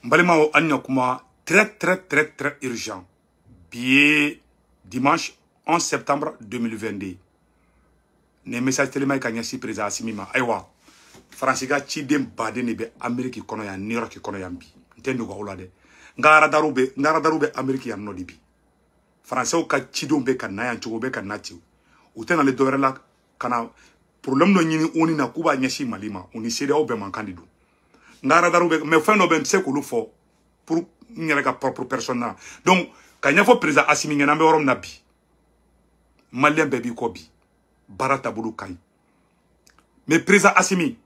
N balimaw, an ɲa kuma très très très très urgent. Bi ye dimanche 11 septembre 2022. Nin message telima ka ɲɛsin président Assimi ma. Ayiwa, Faransi ka ciden baden de bɛ Amérique kɔnɔ yan, New York kɔnɔ yan bi. N tɛ nɔgɔ aw la dɛ. N ka radariw bɛ, n ka radariw bɛ Amérique yan nɔ de bi. Faransɛw ka cidenw bɛ ka na yan cogo, bɛ ka na ten. U tɛ nalen dɔwɛrɛ la ka na problème dɔ ɲini ONU na k'u b'a ɲɛsin Mali ma. U ni CEDEAO bɛɛ man kan de don. N ka radariw bɛ, mais fɛn dɔ bɛ, n tɛ se k'olu fɔ pour n yɛrɛ ka propre personne na. Donc ka ɲɛfɔ président Assimi ɲɛna, an bɛ yɔrɔ min na bi, Malien bɛɛ b'i kɔ bi, baara taabolo ka ɲi. Mais président Assimi,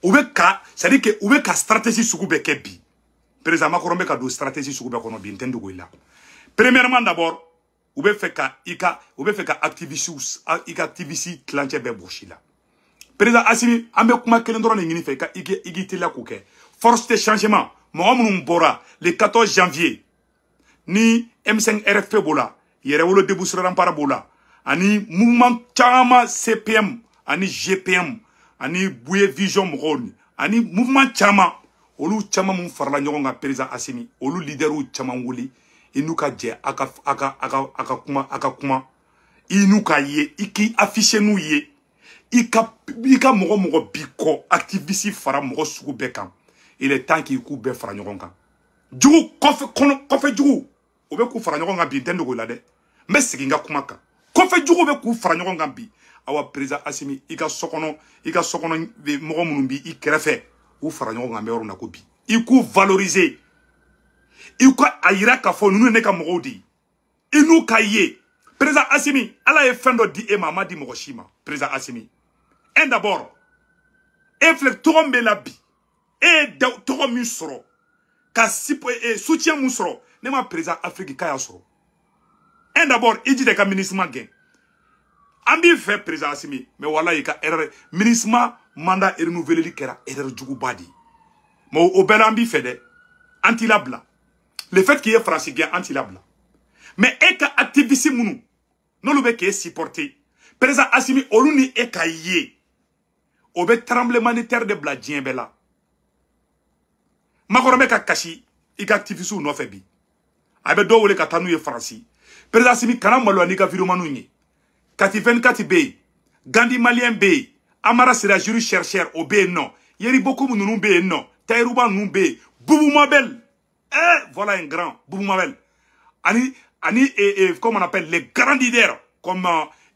u bɛ ka, c'est à dire que u bɛ ka stratégie sugu bɛɛ kɛ bi. Président Macron bɛ ka don stratégie sugu bɛɛ kɔnɔ bi, n tɛ n dogo i la. Premièrement d'abord, u bɛ fɛ ka i ka, u bɛ fɛ ka activiste, i ka activiste tilancɛ bɛɛ bɔsi la. Président Assimi, an bɛ kuma kelen dɔrɔn de ɲini fɛ, i ka i k'i teliya k'o kɛ. Force de changement, mɔgɔ minnu bɔra le 14 janvier ni M5 RFP b'o la, Yɛrɛwolo Debout sur Rempart b'o la, ani mouvement caman, CPM ani GPM ani Bouye Vision mɔgɔw ani mouvement caman, olu caman mun farala ɲɔgɔn kan, président Assimi, olu leaderw caman wuli, i n'u ka jɛ a ka a ka a ka a ka kuma, a ka kuma, i n'u ka ye, i k'i afficher n'u ye, i ka mɔgɔ mɔgɔ b'i kɔ, activiste fara mɔgɔ sugu bɛɛ kan. Il est temps k'i k'u bɛɛ fara ɲɔgɔn kan. Jugu kɔfɛ kɔnɔ, kɔfɛ jugu, o bɛ k'u fara ɲɔgɔn kan bi. N tɛ dogo i la dɛ, n bɛ segin n ka kuma kan. Kɔfɛ jugu bɛ k'u fara ɲɔgɔn kan bi. Awa, président Assimi, i ka so kɔnɔ, i ka so kɔnɔ mɔgɔ minnu b'i kɛrɛfɛ, u fara ɲɔgɔn kan. An bɛ yɔrɔ min na ko bi, i k'u valoriser, i ka a yira k'a fɔ ninnu ye ne ka mɔgɔw de ye, i n'u ka ye. Président Assimi, Ala ye fɛn dɔ di e ma, a ma di mɔgɔ si ma. Président Assimi, un d'abord, e filɛ, tɔgɔ min b'e la bi, e ye tɔgɔ min sɔrɔ ka soutien mun sɔrɔ, ne ma président Afrique k'a y'a sɔrɔ. Un d'abord, i jija i ka MINUSMA gɛn. An b'i fɛ, président Assimi, mais walayi, i ka erreur, MINUSMA mandat renouveleli kɛra erreur juguba de ye. Mais o bɛɛ la, an b'i fɛ dɛ, an t'i labila. Le fait qu'il ye Faransi gɛn, an t'i labila. Mais e ka activiste minnu n'olu bɛ k'e supporter, président Assimi, olu ni e ka ye, o bɛ tremblement de terre de bila diɲɛ bɛɛ la. Macron bɛ ka kasi i ka activiste nɔfɛ bi, a bɛ dɔw wele ka taa n'u ye Faransi. Président Assimi, kana maloya n'i ka vidéomanw ye. Kati 24 bɛ yen, Gandhi Malien bɛ yen, Amara Sira juri chercheur o bɛ yen nɔ, Yeri Bokum ninnu bɛ yen nɔ, Tayiruba ninnu bɛ yen, Boubou Mabel, voilà un grand Boubou Mabel, ani et, comment on appelle les grands leaders comme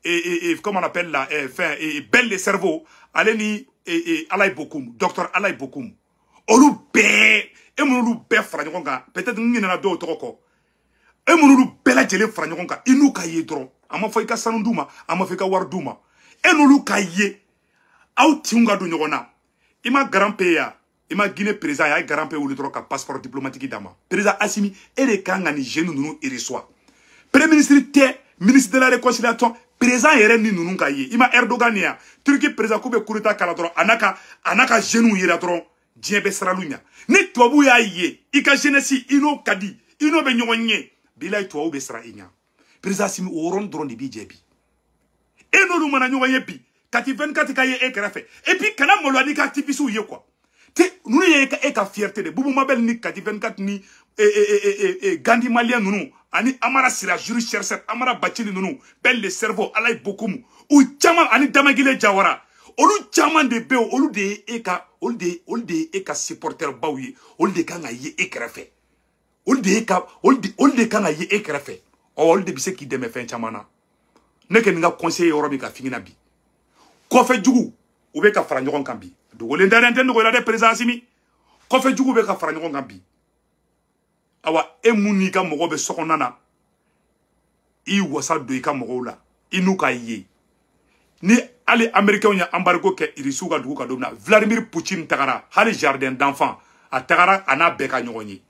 et, comment on appelle là, enfin, et, Ben le cerveau, ale ni et, Alaye Bokum, docteur Alaye Bokum, olu bɛɛ, e m'olu bɛɛ fara ɲɔgɔn kan, peut-être n ɲinɛna dɔw tɔgɔ kɔ, e m'olu bɛɛ lajɛlen fara ɲɔgɔn kan, i n'u ka ye dɔrɔn. A ma fɔ i ka sanu d'u ma, a ma fɔ i ka wari d'u ma, e n'olu ka ye, aw tinw ka don ɲɔgɔn na. I ma grand pays ya, i ma Guinée président, a ye grand pays wuli dɔrɔn ka passeport diplomatique d'a ma. Président Assimi, e de kan ka nin jeune ninnu reçoit. Premier ministre tɛ, ministre de la réconciliation, président yɛrɛ ni ninnu ka ye. I ma Erdogan ye ya, Turquie président, k'u bɛ coup d'état kala dɔrɔn, a n'a ka jeunes yera dɔrɔn, diɲɛ bɛ siran ɲɛ. Ni tubabu y'a ye i ka jeunesse, i n'o ka di, i n'o bɛ ɲɔgɔn ɲɛ, bilayi, tubabu bɛ siran i ɲɛ. Président Assimi, o yɔrɔnin dɔrɔn de b'i jɛ bi. E n'olu mana ɲɔgɔn ye bi, Kati 24 ka ye e kɛrɛfɛ, et puis kana maloya n'i ka activistes ye quoi. Te ninnu ye e ka fierté de. Boubou Mabel ni Kati 24 ni Gandhi Malien ninnu ani Amara Sira juri chercheur, Amara Bacili ninnu, Ben le cerveau, Alaye Bokum, u caman, ani Damagile Jawara, olu caman de bɛ yen, olu de ye e ka, olu de ye e ka supporter baw ye. Olu de kan ka ye e kɛrɛfɛ, olu de ye ka, olu de kan ka ye e kɛrɛfɛ. Ɔ, olu de bɛ se k'i dɛmɛ fɛn caman na. Ne kɛ nin ka conseil yɔrɔ min ka f'i ɲɛna bi, kɔfɛ jugu, u bɛ ka fara ɲɔgɔn kan bi. Dogolen tɛ dɛ, n tɛ dogo la dɛ, président Assimi. Kɔfɛ jugu bɛ ka fara ɲɔgɔn kan bi. Awa, e mun n'i ka mɔgɔ bɛ sokɔnɔna na, i wasa don i ka mɔgɔw la, i n'u ka ye. Ni hali Américains ye embargo kɛ Irisiw ka dugu kan don min na, Vladimir Poutine tagara hali jardin d'enfants, a tagara a n'a bɛɛ ka ɲɔgɔn ye.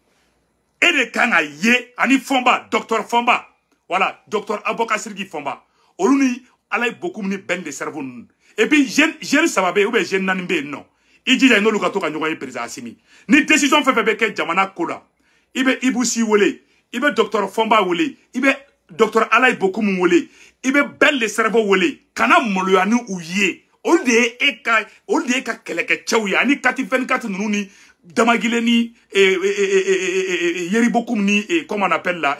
E de kan ka ye ani Fɔnba, docteur Fɔnba, voilà, docteur Aboubacar Sidiki Fɔnba, olu ni Alaye Bokum ni Ben de cerveau ninnu, et puis jeune saba bɛ yen ou bien jeune naani bɛ yen nɔ, i jija i n'olu ka to ka ɲɔgɔn ye. Président Assimi, ni décision fɛn fɛn bɛ kɛ jamana ko la, i bɛ Ibou Sy wele, i bɛ docteur Fɔnba wele, i bɛ docteur Alaye Bokum wele, i bɛ Ben le cerveau wele, kana maloya ni u ye. Olu de ye e ka, olu de ye ka kɛlɛkɛcɛw ye, ani Kati 24 ninnu ni Damagile ni Yeribokum ni comment on appelle là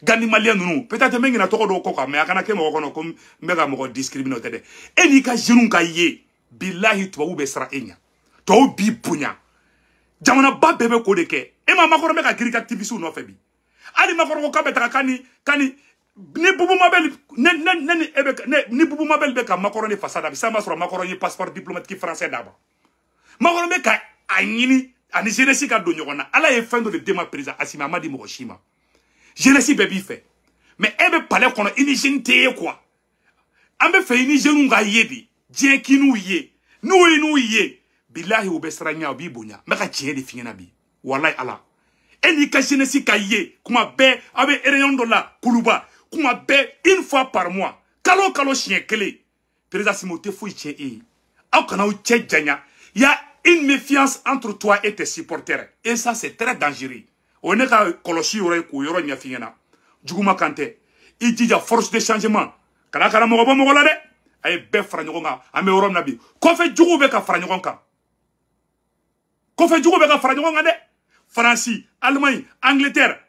Gani Malien nunu peut-être même na tɔgɔ dɔw kɔ kan mais a kana kɛ mɔgɔ kɔnɔ comme n bɛ ka mɔgɔ discriminer o tɛ dɛ. E n'i ka jeunes ka ye bilahi tubabu bɛ siran e ɲɛ, tubabu b'i bonya, jamanaba bɛɛ bɛ k'o de kɛ. E ma Macron bɛ ka girin activiste nɔfɛ bi, hali Macron ko k'a bɛ taga k'ani ni Boubou Mabel ne ne ne ni e bɛ ne ni Boubou Mabel bɛ ka Macron de fasa da bi, sisan b'a sɔrɔ Macron ye passeport diplomatique français d'a ma. Macron bɛ ka a ɲini ani jeunesse ka don ɲɔgɔn na. Ala ye fɛn dɔ de d'e ma président Assimi, a ma di mɔgɔ si ma. Jeunesse bɛɛ b'i fɛ mais e bɛ palais kɔnɔ i ni jeune tɛ ye quoi. An bɛ fɛ i ni jeunes ka ye de, diɲɛ k'i n'u ye, n'u ye n'u ye bilahi u bɛ siran ɲɛ, u b'i bonya. N bɛ ka tiɲɛ de f'i ɲɛna bi, walahi ala. E n'i ka jeunesse ka ye kuma bɛɛ, aw bɛ réunion dɔ la Kuluba kuma bɛɛ, une fois par mois, kalo kalo siɲɛ kelen. Président Assimi o tɛ foyi tiɲɛ e ye. Aw kana aw cɛ janya. Il y a une méfiance entre toi et tes supporters et ça c'est très dangereux. O ne ka kɔlɔsi yɔrɔ ye k'o yɔrɔ ɲɛf'i ɲɛna. Juguma kan tɛ, i jija force de changement kana kana mɔgɔ bɔ mɔgɔ la dɛ. A ye bɛɛ fara ɲɔgɔn kan. An bɛ yɔrɔ min na bi, kɔfɛ juguw bɛ ka fara ɲɔgɔn kan, kɔfɛ juguw bɛ ka fara ɲɔgɔn kan dɛ. Faransi, Allemagne, Angleterre,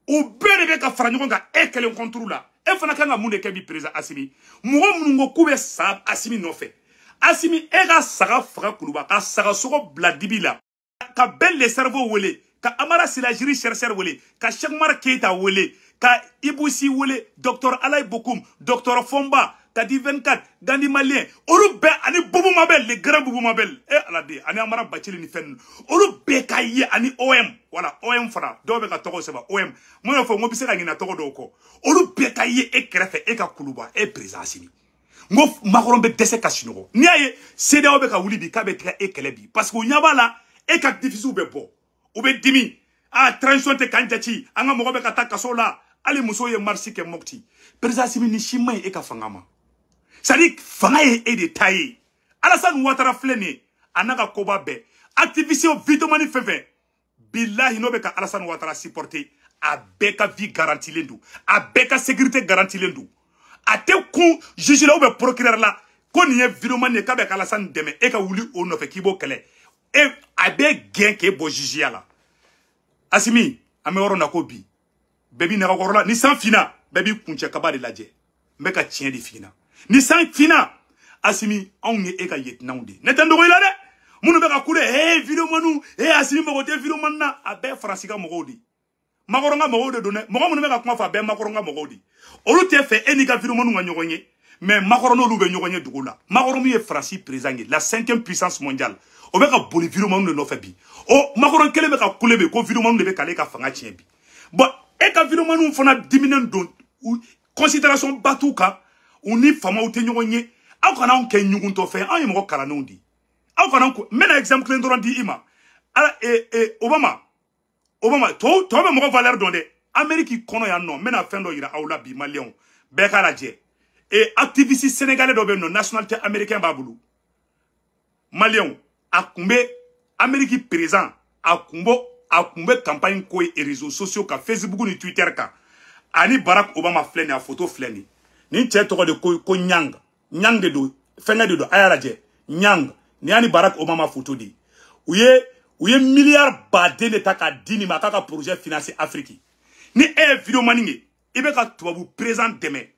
u bɛɛ de bɛ ka fara ɲɔgɔn kan e kelen contre la. E fana kan ka mun de kɛ bi président Assimi? Mɔgɔ minnu ko k'u bɛ sa Assimi nɔfɛ, Assimi e ka saga faga Kuluba, ka saga sogo bila dibi la, ka bɛɛ le cerveau wele, ka Amara Silajiri chercheur wele, ka Cheikh Umar Keita wele, ka Ibousi wele, docteur Alaye Bokoum, docteur Fomba, Kadi 24, Gandhi Malien, olu bɛɛ ani Boubou Mabel, le grand Boubou Mabel, e ala de, ani Amara Bacili ni fɛn ninnu, olu bɛɛ ka ye ani OM, voilà OM fana, dɔw bɛ ka tɔgɔ sɛbɛn OM, mun y'a fɔ n ko bɛ se ka ɲinɛ tɔgɔ dɔw kɔ, olu bɛɛ ka ye e kɛrɛfɛ, e ka Kuluba, e président Assimi. N ko Macron bɛ dɛsɛ ka sunɔgɔ. N'i y'a ye CEDEAO bɛ ka wuli bi k'a bɛ tigɛ e kɛlɛ bi, parce que u ɲɛ b'a la e ka diffusiw bɛ bɔ, u bɛ dimi, ah transition tɛ k'an jate, an ka mɔgɔ bɛ ka taa kaso la, hali musow ye marche kɛ Mopti. Président Assimi ni si man ɲi e ka fanga ma. C'est-à-dire fanga ye e de ta ye. Alassane Ouattara filɛ nin ye, a n'a ka koba bɛɛ, activiste videomani fɛn fɛn bilahi n'o bɛ ka Alassane Ouattara supporter, a bɛɛ ka vie garantilen don, a bɛɛ ka sécurité garantilen don. A tɛ kun juge la ou bien procureur la ko nin ye videomani ye k'a bɛ ka Alassane dɛmɛ, e ka wuli o nɔfɛ k'i b'o kɛlɛ, e a bɛ gɛn k'e bɔ juge la. Assimi an bɛ yɔrɔ min na ko bi, bɛɛ b'i nɛgɛkɔrɔ la, ni san finna bɛɛ b'i kuncɛ kaba de lajɛ. N bɛ ka tiɲɛ de f'i ɲɛna. Ni san finna Assimi, anw ye e ka yetinanw de ye, ne tɛ n dogo i la dɛ. Minnu bɛ ka kule ee videomaniw, ee Assimi mago tɛ videomani na, a bɛɛ Faransi ka mɔgɔw de ye, Macron ka mɔgɔw de don dɛ. Mɔgɔ minnu bɛ ka kuma fɔ a bɛɛ Macron ka mɔgɔw de, olu tɛ fɛ e n'i ka videomaniw ka ɲɔgɔn ye, mais Macron n'olu bɛ ɲɔgɔn ye dugu la. Macron min ye Faransi président ye, la 5e puissance mondiale, o bɛ ka boli videomaniw de nɔfɛ bi. O Macron kelen bɛ ka kule bi ko videomaniw de bɛ k'ale ka fanga tiɲɛ bi. Bon e ka videomaniw fana diminen don, considération ba t'u kan, u ni faamaw tɛ ɲɔgɔn ye. Aw kana anw kɛ ɲuguntɔ fɛn, anw ye mɔgɔ kalannenw de ye. Aw kana n bɛna exemple kelen dɔrɔn di i ma. Ala Obama, Obama tɔw bɛ mɔgɔ valeur dɔn dɛ. Amérique kɔnɔ yan nɔ, n bɛna fɛn dɔ yira aw la bi maliyɛnw bɛɛ k'a lajɛ. Activiste sénégalais dɔ bɛ yen nɔ, nationalité américain b'a bolo. Maliyɛnw, a kun bɛ Amérique président, a kun bɛ campagne ko ye réseaux sociaux kan, Facebook ni Twitter kan. Ani Barack Obama filɛ nin ye, a photo filɛ nin ye. Nin cɛ tɔgɔ de ko Niang, Niang de don, fɛnkɛ de don, a y'a lajɛ Niang. Nin y'a ni Barack Obama photo de ye. U ye miliyari baden de ta k'a di nin ma k'a ka projet financer Afrique. Ni e ye videomani ye, i bɛ ka tubabu président dɛmɛ,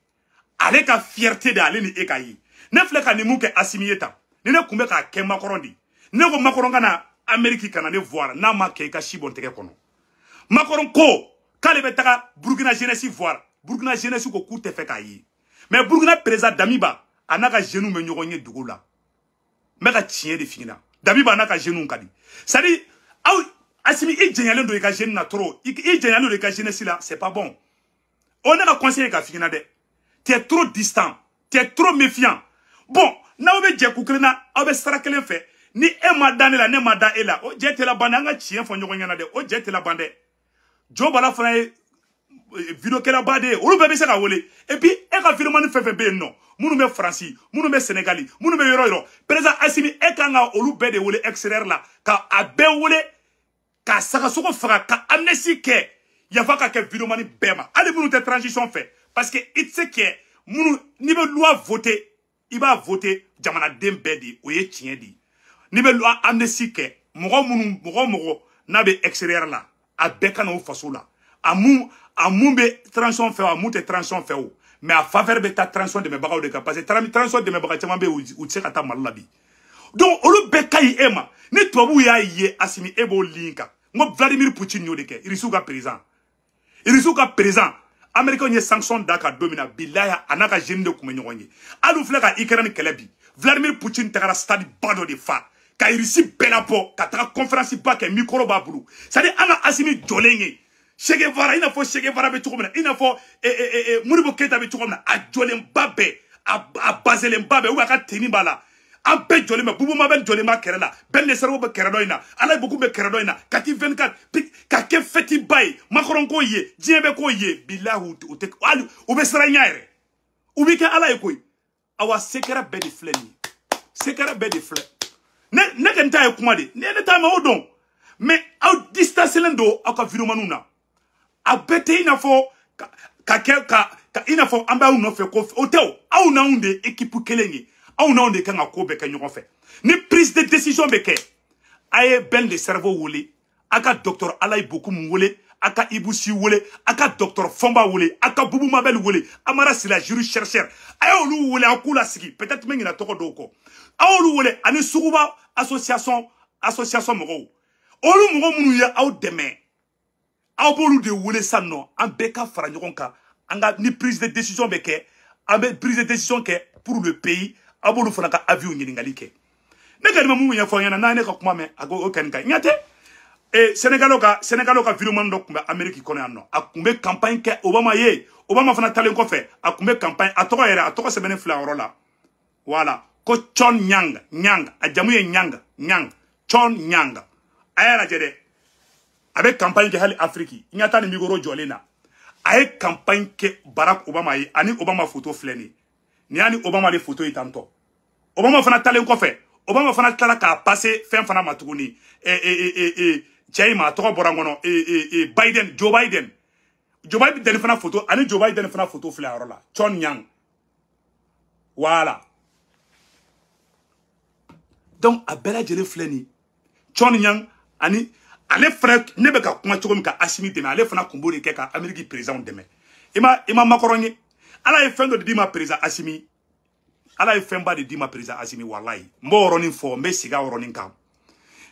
ale ka fierté de ale ni e ka ye. Ne filɛ ka nin mun kɛ Assimi ye tan, ni ne kun bɛ k'a kɛ Macron de, ne ko Macron ka na Amérique ka na ne voir, n'a ma kɛ i ka si bɔn tɛgɛ kɔnɔ. Macron ko k'ale bɛ taga Burkina jeunesse voir, Burkina jeunesse ko k'u tɛ fɛ k'a ye. Mais Burkina président Damiba a n'a ka jeunes bɛ ɲɔgɔn ye dugu la. N bɛ ka tiɲɛ de f'i ɲɛna. Damiba n'a ka jeunes ka di. C'est-à-dire aw Assimi i jɛɲalen don i ka jeune na trop, i jɛɲalen don i ka jeunesse la, c'est pas bon. O ne ka conseil ye ka f'i ɲɛna dɛ. Tu es trop distant, tu es trop méfiant. Bon, n'aw bɛ jɛ ku kelen na, aw bɛ sara kelen fɛ. Ni e ma da ne la, ne ma da e la, o jɛ tɛ laban dɛ. An ka tiɲɛ fɔ ɲɔgɔn ɲɛna dɛ, o jɛ tɛ laban dɛ. Jo Bala fana ye vidéokɛlaba de ye, olu bɛɛ bɛ se ka wele. Et puis e ka videomani fɛn fɛn bɛ yen nɔ, minnu bɛ Faransi, minnu bɛ Sénégali, minnu bɛ yɔrɔ yɔrɔ, président Assimi e kan ka olu bɛɛ de wele extérieur la, ka a bɛɛ wele, ka sagasogo faga, ka amnistie kɛ, yafa ka kɛ videomani bɛɛ ma, hali minnu tɛ transition fɛ. Parce que i tɛ se kɛ minnu, n'i bɛ loi voter, i b'a voter jamanaden bɛɛ de, o ye tiɲɛ de ye. N'i bɛ loi amnistie kɛ, Mɔgɔ minnu mɔgɔ n'a bɛ extérieur la a bɛɛ ka n'o faso la a mun bɛ transition fɛ o a mun tɛ transition fɛ o mais a faveur bɛ taa transition dɛmɛbagaw de kan parce que transition dɛmɛbaga caman bɛ yen u tɛ se ka taa Mali la bi. Donc olu bɛɛ ka ɲi e ma ni tubabuw y'a ye Assimi e b'o ligne kan. N ko Vladimir Poutine y'o de kɛ Irisiw ka président. Irisiw ka président Américains ye sanction da ka don min na bilahi a n'a ka jeune de tun bɛ ɲɔgɔn ye. Hali u filɛ ka Ukraine kɛlɛ bi Vladimir Poutine tagara stade ba dɔ de fa ka Irisi bɛɛ labɔ ka taga conférence ba kɛ micro b'a bolo. C'est à dire an ka Assimi jɔlen ye Che Guevara i n'a fɔ Che Guevara bɛ cogo min na i n'a fɔ Modibo Keita bɛ cogo min na a jɔlenba bɛɛ a baselenba bɛɛ ou a ka tenue b'a la. An bɛɛ jɔlen bɛ Boubou Mabel jɔlen b'a kɛrɛ la Ben le Cerveau bɛ kɛrɛ dɔ in na Alaye Boku bɛ kɛrɛ dɔ in na Kati 24 ka kɛ fête ba ye Macron k'o ye diɲɛ bɛ k'o ye bilahi u tɛ hali u bɛ siran ɲɛ yɛrɛ u b'i kɛ Ala ye koyi. Awa sekɛrɛ bɛɛ de filɛ nin ye sekɛrɛ bɛɛ de filɛ ne kɔni ta ye kuma de ne ta ma o dɔn mais aw distancelen don aw ka vidéomanw na a bɛɛ tɛ i n'a fɔ ka kɛ ka i n'a fɔ an b'aw nɔfɛ ko o tɛ o aw n'anw de ye équipe kelen ye. Aw n'anw de kan ka ko bɛɛ kɛ ɲɔgɔn fɛ ni prise de décision bɛ kɛ a ye Ben le Cerveau wele a ka docteur Alaye Bokoum wele a ka Ibou Sy wele a ka docteur Fomba wele a ka Boubou Mabel wele Amara Sylla juriste chercheur a y'olu wele a k'u lasigi peut-être n bɛ ɲinɛ tɔgɔ dɔw kɔ a y'olu wele ani Suguba association mɔgɔw olu mɔgɔ minnu ye aw dɛmɛ aw b'olu de wele sisan nɔ an bɛɛ ka fara ɲɔgɔn kan an ka ni prise de décision bɛ kɛ an bɛ prise de décision kɛ pour le pays. A b'olu fana ka avis ɲininkali kɛ ne kɔni ma mun ɲɛfɔ ɲɛna n'a ye ne ka kuma mɛn a ko o kɔni ka ɲi ɲɛ tɛ. Sénégalo ka vidéoman dɔ tun bɛ Amérique kɔnɔ yan nɔ a tun bɛ campagne kɛ Obama ye Obama fana talen kɔfɛ a tun bɛ campagne a tɔgɔ yɛrɛ a tɔgɔ sɛbɛnnen filɛ a yɔrɔ la voilà ko Chon Nyang Nyang a jamu ye Nyang Nyang Chon Nyang a y'a lajɛ dɛ a bɛ campagne kɛ hali Afrique ɲɛ t'a ni micro jɔlen na a ye campagne kɛ Barack Obama ye ani Obama photo filɛ nin ye nin y'a ni Obama de photo ye tantɔ. Obama fana talen kɔfɛ Obama fana tilala k'a passer fɛn fana ma tuguni cɛ in ma a tɔgɔ bɔra n kɔnɔ Biden Joe Biden Joe Biden fana photo ani Joe Biden fana photo filɛ a yɔrɔ la Chon Nyang voilà. Donc a bɛɛ lajɛlen filɛ nin Chon Nyang ani ale fana ne bɛ ka kuma cogo min ka Assimi dɛmɛ ale fana kun b'o de kɛ ka Amérique président dɛmɛ i ma Macron ye. Ala ye fɛn dɔ de d'i ma président Assimi. Ala ye fɛnba de d'i ma président Assimi walayi. N b'o yɔrɔnin fɔ n bɛ segin a yɔrɔnin kan.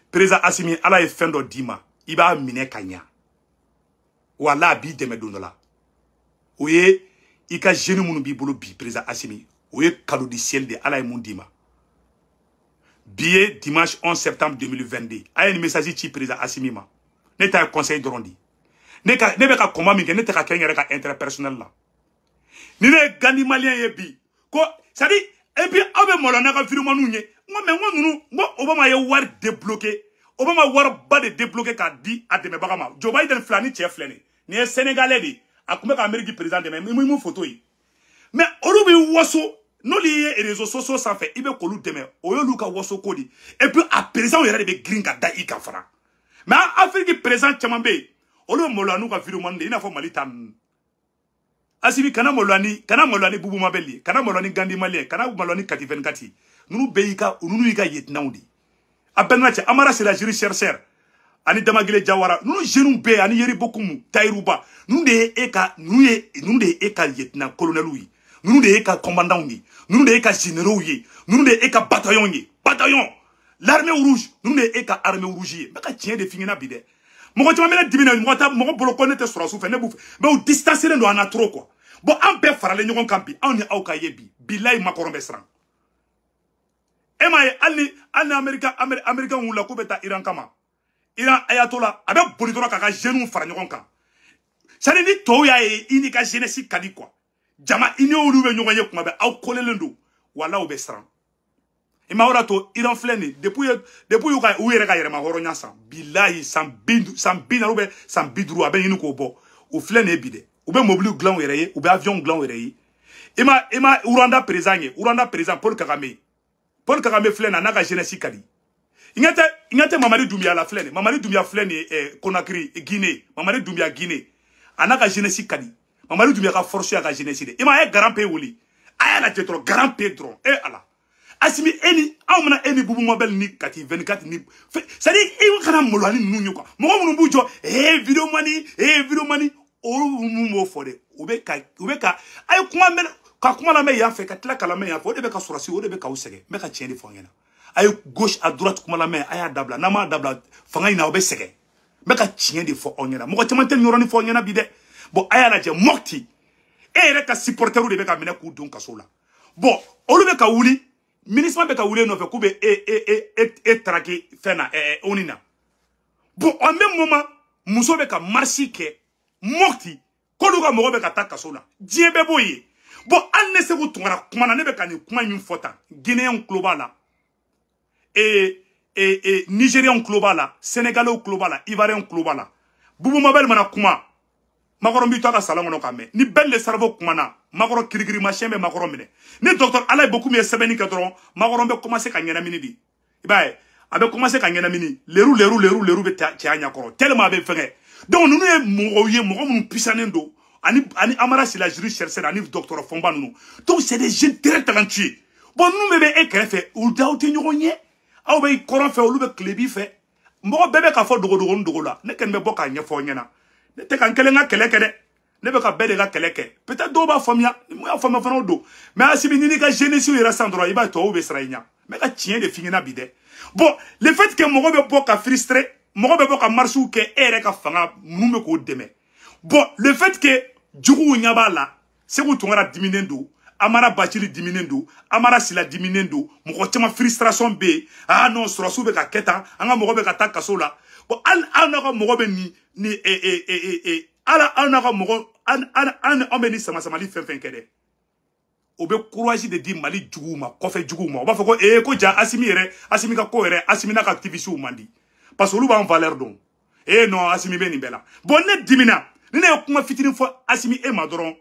Président Assimi Ala ye fɛn dɔ d'i ma i b'a minɛ ka ɲa. Walayi a b'i dɛmɛ don dɔ la. O ye i ka jeune minnu b'i bolo bi président Assimi o ye cadeau du ciel de Ala ye mun d'i ma. Bi ye dimanche 11 septembre 2022. A ye nin message ci président Assimi ma. Ne ta ye conseil dɔrɔn di. Ne bɛ ka combat min kɛ ne tɛ ka kɛ n yɛrɛ ka intérêt personnel la. Ni ne ye Gandhi malien ye bi ko c'est à dire et puis aw bɛ maloya n'a ka vidéomanw ye n ko mais n ko ninnu n ko Obama ye wari débloqué Obama wariba de débloqué k'a di a dɛmɛbaga ma Joe Biden filɛ ni cɛ filɛ nin ye Sénégalais de a tun bɛ ka Amérique président dɛmɛ mun photo ye mais olu bɛ waso n'olu ye réseaux sociaux sanfɛ i bɛ k'olu dɛmɛ o y'olu ka waso ko de et puis a président yɛrɛ de bɛ girin ka da i kan fana mais Afrique président caman bɛ yen olu bɛ maloya n'u ka vidéoman de i n'a fɔ Mali ta ninnu. Assimi kana maloya ni Boubou Mabel ye kana maloya ni Gandhi Malien kana maloya ni Kati 24 ninnu bɛɛ y'i ka ninnu y'i ka yetinɛw de a bɛɛ n'a cɛ Amara Sylla juriste chercheur ani Damagile Jawara ninnu jeunes bɛɛ ani Yeri Bokumu Tayiruba ninnu de ye e ka ninnu de ye e ka yetinɛ colonel ye ninnu de ye e ka commandant ye ninnu de ye e ka généraux ye ninnu de ye e ka bataillon ye bataillon l'armée rouge ninnu de ye e ka armée rouge ye n bɛ ka tiɲɛ de f'i ɲɛna bi dɛ. Mɔgɔ caman bɛ ne dimi na mɔgɔ ta mɔgɔ bolo ko ne tɛ sɔrɔsiw fɛ ne b'u fɛ mais u distancelen don an na trop quoi. Bon an bɛɛ faralen ɲɔgɔn kan bi anw ni aw ka ye bi bilayi Macron bɛ siran. E m'a ye hali ni Américain wulila k'u bɛ taa Iran kama Iran ayatollah a bɛ boli dɔrɔn k'a ka jeunes fara ɲɔgɔn kan c'est à dire ni tɔw y'a ye i n'i ka jeunesse ka di quoi jama i n'olu bɛ ɲɔgɔn ye kuma bɛɛ aw kolelen don walahi u bɛ siran. I ma o de to Iran filɛ nin depuis u yɛrɛ ka yɛrɛma hɔrɔnya san bilayi san 40 ou bien san 50 a bɛ ɲini k'o bɔ o filɛ nin ye bi dɛ u bɛ mobili dilan u yɛrɛ ye u bɛ avion dilan u yɛrɛ ye i ma Rwanda président ye Rwanda président Paul Kagame filɛ nin ye a n'a ka jeunesse ka di i ɲɛ tɛ Mamadi Doumbouya la filɛ nin ye Mamadi Doumbouya filɛ nin ye Conakry Guinée Mamadi Doumbouya Guinée a n'a ka jeunesse ka di Mamadi Doumbouya ka force y'a ka jeunesse de i ma a ye grand pays wuli a y'a lajɛ dɔrɔn grand pays dɔrɔn e Ala. Assimi e ni anw mana e ni Boubou Mabel ni Kati 24 ni c'est à dire i kana maloya ni ninnu ye quoi. Mɔgɔ minnu b'u jɔ vidéo mani vidéo mani olu mun b'o fɔ dɛ, u bɛ ka a ye kuma mɛn ka kuma lamɛn yan fɛ ka tila ka lamɛn yan fɛ, o de bɛ ka sɔrɔsi, o de bɛ k'aw sɛgɛn. N bɛ ka tiɲɛ de fɔ aw ɲɛna. A ye gauche à droite kuma lamɛn, a y'a dabila. N'a m'a dabila fanga in na aw bɛ sɛgɛn. N bɛ ka tiɲɛ de fɔ aw ɲɛna. Mɔgɔ caman tɛ nin yɔrɔnin fɔ aw ɲɛna bi dɛ. Bon, a y'a lajɛ Mopti e yɛrɛ ka supporteriw de bɛ ka minɛ k'u don kaso la. Bon, olu bɛ ka wuli, MINUSMA bɛ ka wuli nɔfɛ k'u bɛ e traquer fɛn na ONU na. Bon, en même moment muso bɛ ka marche kɛ Mopti k'olu ka mɔgɔ bɛ ka taa kaso la, diɲɛ bɛɛ b'o ye. Bon, hali ne Sékou Tounkara kuma na, ne bɛ ka nin kuma min fɔ tan, Guinéens tulo b'a la, Nigériens tulo b'a la, Sénégalais tulo b'a la, Ivoiriens tulo b'a la. Boubou Mabel mana kuma, Macron b'i to a ka salon kɔnɔ k'a mɛn. Ni Ben le cerveau kumana, Macron kirikirimasiyɛn bɛ Macron minɛ. Ni docteur Alaye Bokoum ye sɛbɛnni kɛ dɔrɔn, Macron bɛ commencer ka ɲɛnamini de. I b'a ye, a bɛ commencer ka ɲɛnamini, leru leru leru leru bɛ cɛya ɲɛkɔrɔ tellement a bɛ fɛngɛ. Donc ninnu ye mɔgɔw ye, mɔgɔ minnu puissanen don, ani Amara Sylla juriste chercheur ani docteur Fomba ninnu. Donc c'est des jeunes très talentueux. Bon, ninnu bɛɛ bɛ e kɛrɛfɛ, u daw tɛ ɲɔgɔn ɲɛ. Aw bɛ kɔrɔn fɛ, olu bɛ tilebi fɛ. Mɔgɔ bɛɛ bɛ k'a fɔ dogodogonin dogo la. Ne kɔni bɛ bɔ k'a ɲɛfɔ aw ɲɛna. Ne tɛ ka n kelen ka kɛlɛ kɛ dɛ. Ne bɛ ka bɛɛ de ka kɛlɛ kɛ. Peut-être dɔw b'a faamuya, ni mun y'a faamuya fana o don. Mais Assimi, ni n'i ka jeunesse yɛrɛ san dɔrɔn, i b'a ye tubabuw bɛ siran i ɲɛ. N bɛ ka tiɲɛ de f'i ɲɛna bi dɛ. Bon, le fait que mɔgɔ bɛ bɔ ka frustré, mɔgɔ bɛ bɔ ka marche kɛ, e yɛrɛ ka fanga ninnu bɛ k'o dɛmɛ. Bon, le fait que juguw ɲɛ b'a la, Sékou Tounkara diminen don, Amara Bacili diminen don, Amara Sylla diminen don, mɔgɔ caman frustration bɛ yen. Ah non, sɔrɔsiw bɛ ka kɛ tan, an ka mɔgɔ bɛ ka taa kaso la. Bon, hali aw n'aw ka mɔgɔ bɛ nin ni ala aw n'aw ka mɔgɔ an an bɛ ni sama samali fɛn fɛn kɛ dɛ, o bɛ courage de di Mali juguw ma, kɔfɛ juguw ma. U b'a fɔ ko ko ja Assimi yɛrɛ, Assimi ka ko yɛrɛ, Assimi n'a ka activiste man di, parce que olu b'an valeur dɔn. Non, Assimi bɛ nin bɛɛ la. Bon, ne dimina ni ne ye kuma fitinin fɔ Assimi e ma dɔrɔn,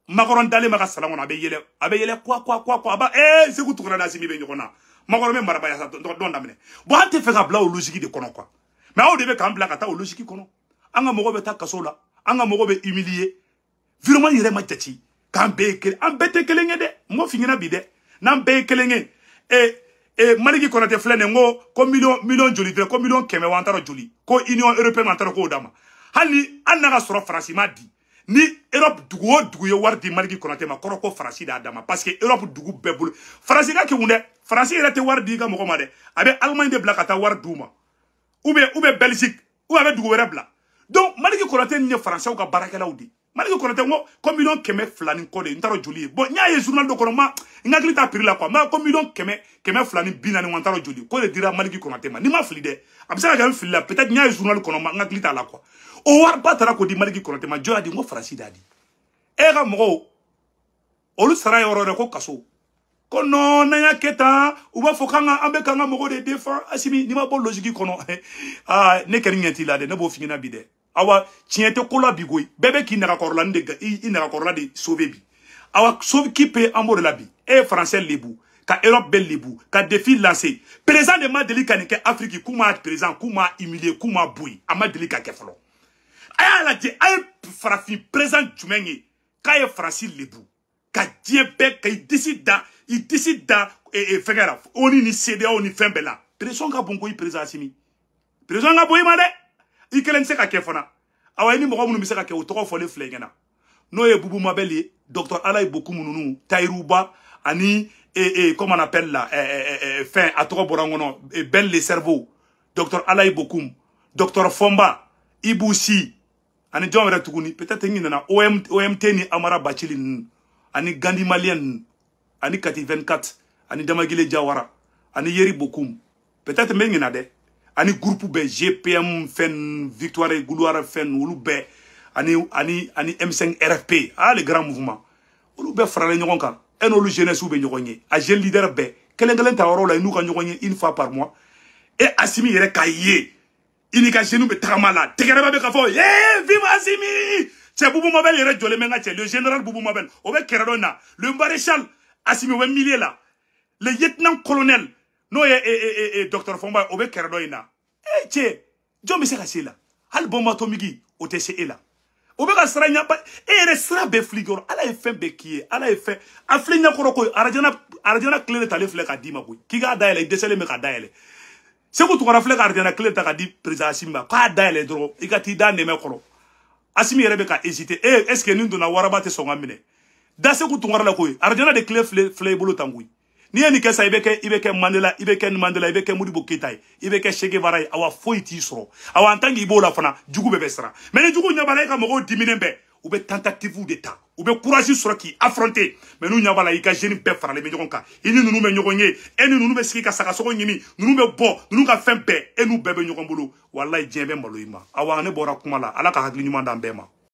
Macron dalen ma ka salon kɔnɔ, a bɛ yɛlɛ, a bɛ yɛlɛ quoi quoi quoi quoi, a b'a Sékou Tounkara ni Assimi bɛ ɲɔgɔn na, Macron bɛ marabaya sa dɔn daminɛ. Bon, an tɛ fɛ ka bila o logique de kɔnɔ quoi. Mais aw de bɛ k'an bila ka taa o logique kɔnɔ. An ka mɔgɔ bɛ taa kaso la, an ka mɔgɔ bɛ humilier. Vraiment yɛrɛ ma jate k'an bɛɛ ye kelen, an bɛɛ tɛ kelen ye dɛ. N m'o f'i ɲɛna bi dɛ, n'an bɛɛ ye kelen ye. Maliki Konate filɛ nin ye, n ko miliyɔn joli dɛ, ko miliyɔn 100 wa an taara joli, ko Union européenne an taara k'o d'a ma. Hali n'a ka sɔrɔ Faransi ma di, ni Europe dugu o dugu ye wari di Maliki Konate ma, kɔrɔ ko Faransi d'a ma, parce que Europe dugu bɛɛ bolo Faransi ka kegun dɛ. Faransi yɛrɛ tɛ wari di i ka mɔgɔ ma dɛ, a bɛ Allemagne de bila ka taa wari d'u ma, ou bien Belgique, ou a bɛ dugu wɛrɛ bila. Donc Maliki Konate ni ye Faransɛw ka baarakɛlaw de. Maliki Konate n ko miliyɔn 200 ni kɔ de, n taara joli ye. Bon, n y'a ye journal dɔ kɔnɔ, ma n hakili t'a prix la quoi, ma ko miliyɔn 240 wa n taara joli ko de dira Maliki Konate ma. Ni ma fili dɛ, a bɛ se ka kɛ n fili la, peut-être n y'a ye journal kɔnɔ, ma n hakili t'a la quoi. O wariba taara k'o di Maliki Konate ma, jɔn y'a di? N ko Faransi de y'a di. E ka mɔgɔw olu sara yɔrɔ wɛrɛ ko kaso, ko non, n'an y'a kɛ tan, u b'a fɔ k'an ka an bɛ k'an ka mɔgɔw de défend. Assimi, n'i ma bɔ logique kɔnɔ, aa ne kɛra ɲɛ t'i la dɛ, ne b'o f'i ɲɛna bi dɛ. Awa tiɲɛ tɛ ko la bi koyi, bɛɛ bɛ k'i nagakɔrɔla de i nagakɔrɔla de sauver bi. Awa sauve qui peut, an b'o de la bi. E ye Français lebu ka Europe bɛɛ lebu ka défi lancer. Président de ma deli ka nin kɛ Afrique, k'u m'a président, k'u m'a humilier, k'u m'a boyi, a ma deli ka kɛ fɔlɔ. A y'a lajɛ, a ye farafin président jumɛn ye k'a ye Faransi lebu ka diɲɛ bɛɛ ka i disi da fɛngɛ la, ONU ni CEDEAO ni fɛn bɛɛ la. Pression ka bon koyi, président Assimi, pression ka bon i ma dɛ. I kelen tɛ se ka kɛ fana. Awa i ni mɔgɔ minnu bɛ se ka kɛ, o tɔgɔ fɔlen filɛ ɲɛna, n'o ye Boubou Mabel ye, docteur Alaye Bokoum ninnu, Tayiruba ani comment on appelle là, fɛn a tɔgɔ bɔra n kɔnɔ, Ben le cerveau, docteur Alaye Bokoum, docteur Fomba, Ibou Sy, ani jɔn wɛrɛ tuguni, peut-être n ɲinɛna, OMT ni Amara Bacili ninnu, ani Gandhi Malien ninnu, ani Kati 24, ani Damagile Jawara, ani Yeri Bokoum, peut-être n bɛ ɲinɛ dɛ, ani groupe bɛɛ, GPM fɛn, Victoire Gloire fɛn, olu bɛɛ, ani M5 RFP, ah le grand mouvement, olu bɛɛ faralen ɲɔgɔn kan. E n'olu jeunesse bɛ ɲɔgɔn ye, a jeune leader bɛɛ kelen kelen ta yɔrɔ la, i n'u ka ɲɔgɔn ye une fois par mois. E Assimi yɛrɛ k'a ye, i n'i ka jeune bɛ tagama la, tɛgɛrɛba bɛ ka fɔ vive Assimi. Cɛ Boubou Mabel yɛrɛ jɔlen bɛ n ka cɛ, le général Boubou Mabel, o bɛ kɛrɛ dɔ in na, le maréchal Assimi o bɛ milieu la, le lieutenant colonel n'o ye docteur Fomba o bɛ kɛrɛ dɔ in na. Cɛ jɔn bɛ se ka se la? Hali bombe atomique o tɛ se e la. O bɛ ka siran ɲɛ, e yɛrɛ sira bɛɛ fili kɔrɔ. Ala ye fɛn bɛɛ k'i ye, Ala ye fɛn a fili ɲɛkɔrɔ koyi. Arajana tile de talen filɛ k'a d'i ma koyi, k'i k'a dayɛlɛ, i dɛsɛlen bɛ k'a dayɛlɛ. Sékou Tounkara filɛ ka arajana tile ta k'a di président Assimi ma k'a dayɛlɛ dɔrɔn, i ka t'i da nɛmɛ kɔrɔ. Assimi yɛrɛ bɛ ka hésiter, e est ce que nin donna waraba tɛ sɔn ka minɛ da Sékou Tounkara la koyi. Arajana de tile filɛ i bolo tan koyi. N'i ye nin kɛ sa, i bɛ kɛ Mandela, i bɛ kɛ Mandela, i bɛ kɛ Modibo Keita ye, i bɛ kɛ Che Guevara ye. Awa foyi t'i sɔrɔ. Awa en tant que i b'o la fana, jugu bɛɛ bɛ siran. Mais ni jugu ɲɛ b'a la e ka mɔgɔw diminen bɛɛ, u bɛ tentative de ta, u bɛ courage sɔrɔ k'i affronter. Mais n'u ɲɛ b'a la i ka jeune bɛɛ faralen bɛ ɲɔgɔn kan, i ni ninnu bɛ ɲɔgɔn ye, e ni ninnu bɛ sigi ka sagasogo ɲimi, ninnu bɛ bɔ, ninnu ka fɛn bɛɛ, e n'u bɛɛ bɛ ɲɔgɔn bolo, walayi diɲɛ bɛ malo i ma. Awa ne bɔra kuma la, Ala ka hakili ɲuman d'an bɛɛ ma.